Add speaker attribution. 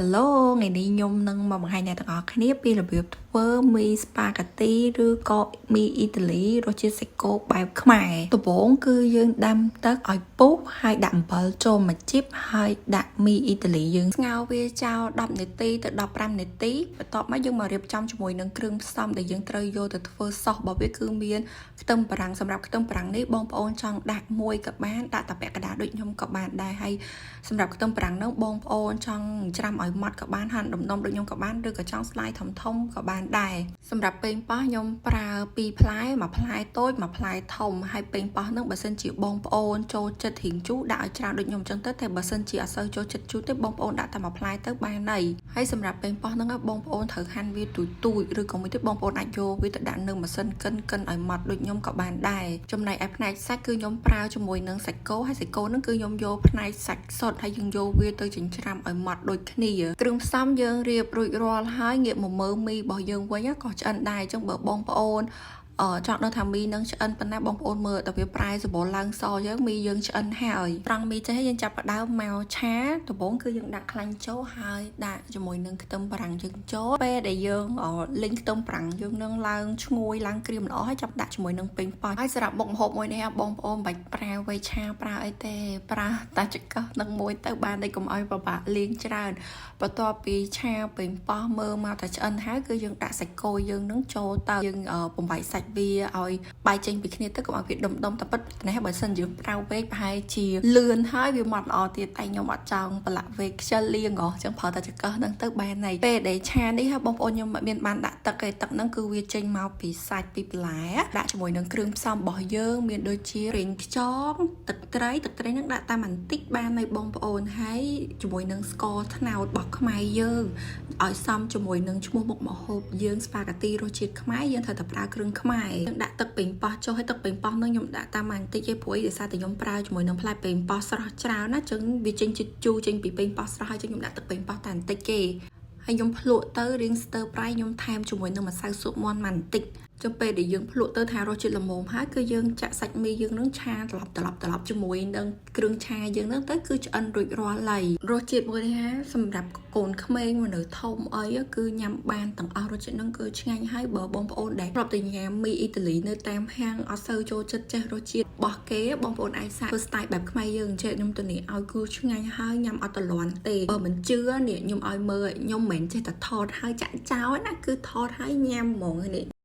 Speaker 1: Hello ថ្ងៃនេះខ្ញុំនឹងមកបង្ហាញអ្នកទាំងអស់គ្នាពីរបៀបធ្វើមីស្ប៉ាហ្គាទីឬក៏មីអ៊ីតាលីរសជាតិសាច់គោបែបខ្មែរដំបូងគឺយើងដាំទឹកឲ្យពុះហើយដាក់អំបិលចូលមួយជីបហើយដាក់មីអ៊ីតាលីយើងស្ងោរវាចោល10នាទីទៅ15នាទីបន្ទាប់មកយើងមករៀបចំជាមួយនឹងគ្រឿងផ្សំដែលយើងត្រូវយកទៅធ្វើសោសរបស់វាគឺមានខ្ទឹមបារាំងសម្រាប់ខ្ទឹមបារាំងនេះបងប្អូនចង់ដាក់មួយក៏បានដាក់តែពាក់កណ្ដាលដូចខ្ញុំក៏បានដែរហើយសម្រាប់ខ្ទឹមបារាំងនោះបងប្អូនចង់ច្រាំឲ្យម៉ត់ក៏បានហាន់ដុំដុំដូចខ្ញុំក៏បានឬក៏ចង់ slice ធំធំក៏បានដែរសម្រាប់ប៉េងប៉ោះខ្ញុំប្រើ2ផ្លែមួយផ្លែតូចមួយផ្លែធំហើយប៉េងប៉ោះហ្នឹងបើសិនជាបងប្អូនចូលចិត្តរៀងជូរដាក់ឲ្យច្រើនដូចខ្ញុំអញ្ចឹងទៅតែបើសិនជាអត់សូវចូលចិត្តជូរទេបងប្អូនដាក់តែមួយផ្លែទៅបានហើយហើយសម្រាប់ប៉េងប៉ោះហ្នឹងបងប្អូនត្រូវហាន់វាទូចទូចឬក៏មួយទៀតបងប្អូនអាចយកវាទៅដាក់នៅម៉ាស៊ីនកិនកិនឲ្យម៉ត់ដូចខ្ញុំក៏បានដែរចំណែកឯផ្នែកសាច់គឺខ្ញុំប្រើជាមួយនឹងសាច់គោហើយសាច់គោហ្នឹងគឺខ្ញុំយកផ្នែកសាច់សុទ្ធហើយយើងយកវាទៅចិញ្ច្រាំឲ្យម៉ត់ដូចគ្នាគ្រឿងផ្សំយើងរៀបរួចរាល់ហើយងាកមកមើលមីរបស់យើងវិញក៏ឆ្អិនដែរអញ្ចឹងបើបងប្អូនអឺចង់ដឹងថាមីនឹងឆ្អិនប៉ុណ្ណាបងប្អូនមើលតែវាប្រែសម្បុរឡើងសយើងមីយើងឆ្អិនហើយត្រង់មីចេះយើងចាប់ផ្ដើមមកឆាដំបូងគឺយើងដាក់ខ្លាញ់ចូលហើយដាក់ជាមួយនឹងខ្ទឹមបារាំងយើងចូលពេលដែលយើងលីងខ្ទឹមបារាំងយើងនឹងឡើងឈ្ងុយឡើងក្រៀមល្អហើយចាប់ដាក់ជាមួយនឹងប៉េងប៉ោះហើយសម្រាប់មុខម្ហូបមួយនេះបងប្អូនមិនបាច់ប្រើវៃឆាប្រើអីទេប្រើតែចង្កឹះនឹងមួយទៅបានតែកុំឲ្យពិបាកលាងច្រើនបន្ទាប់ពីឆាប៉េងប៉ោះមើលមកតែឆ្អិនហើយគឺយើងដាក់សាច់គោយើងនឹងចូលទៅយើងបំបែកសាច់វាឲ្យបែកចេញពីគ្នាទៅកុំឲ្យវាដុំដុំតែពិតនេះបើសិនយើងប្រើវែកប្រហែលជាលឿនហើយវាម៉ត់ល្អទៀតតែខ្ញុំអត់ចង់ប្រឡាក់វែកខ្ជិលលាងហ៎ចឹងប្រើតែចង្កឹះហ្នឹងទៅបានហើយពេលដែលឆានេះបងប្អូនខ្ញុំអត់មានបានដាក់ទឹកទេទឹកហ្នឹងគឺវាចេញមកពីសាច់ពីបន្លែដាក់ជាមួយនឹងគ្រឿងផ្សំរបស់យើងមានដូចជាប្រេងខ្យងទឹកត្រីទឹកត្រីហ្នឹងដាក់តាមបន្តិចបានហើយបងប្អូនហើយជាមួយនឹងស្ករត្នោតរបស់ខ្មែរយើងឲ្យសមជាមួយនឹងឈ្មោះមុខម្ហូបយើងស្ប៉ាហ្គាទីរសជាតិខ្មែរយើងត្រូវតែប្រើគ្រឿងខ្មែរយើងដាក់ទឹកប៉េងប៉ោះចុះហើយទឹកប៉េងប៉ោះហ្នឹងខ្ញុំដាក់តាមបន្តិចទេព្រោះអីដោយសារតែខ្ញុំប្រើជាមួយនឹងផ្លែប៉េងប៉ោះស្រស់ច្រើនណាចឹងវាចេញជាតិជូរចេញពីប៉េងប៉ោះស្រស់ហើយចឹងខ្ញុំដាក់ទឹកប៉េងប៉ោះតែបន្តិចគេហើយខ្ញុំភ្លក់ទៅរៀងស្ទើរប្រៃខ្ញុំថែមជាមួយនឹងម្សៅស៊ុបមាន់បន្តិចចុះពេលដែលយើងភ្លក់ទៅថារសជាតិល្មមហើយគឺយើងចាក់សាច់មីយើងនឹងឆាត្រឡប់ត្រឡប់ត្រឡប់ជាមួយនឹងគ្រឿងឆាយើងនឹងទៅគឺឆ្អិនរួចរាល់ហើយរសជាតិមួយនេះហាសម្រាប់កូនក្មេងមនុស្សធំអីគឺញ៉ាំបានទាំងអស់រសជាតិនឹងគឺឆ្ងាញ់ហើយបើបងប្អូនដែលធ្លាប់តែញ៉ាំមីអ៊ីតាលីនៅតាមហាងអត់សូវចូលចិត្តចេះរសជាតិរបស់គេបងប្អូនអាចសាកធ្វើ style បែបខ្មែរយើងចេះខ្ញុំទៅនេះឲ្យគឺឆ្ងាញ់ហើយញ៉ាំអត់តលាន់ទេបើមិនជឿនេះខ្ញុំឲ្យមើលខ្ញុំមិនមែនចេះតែថតហើយចាក់ចោលណាគឺថតហើយញ៉ាំហ្មងនេះ។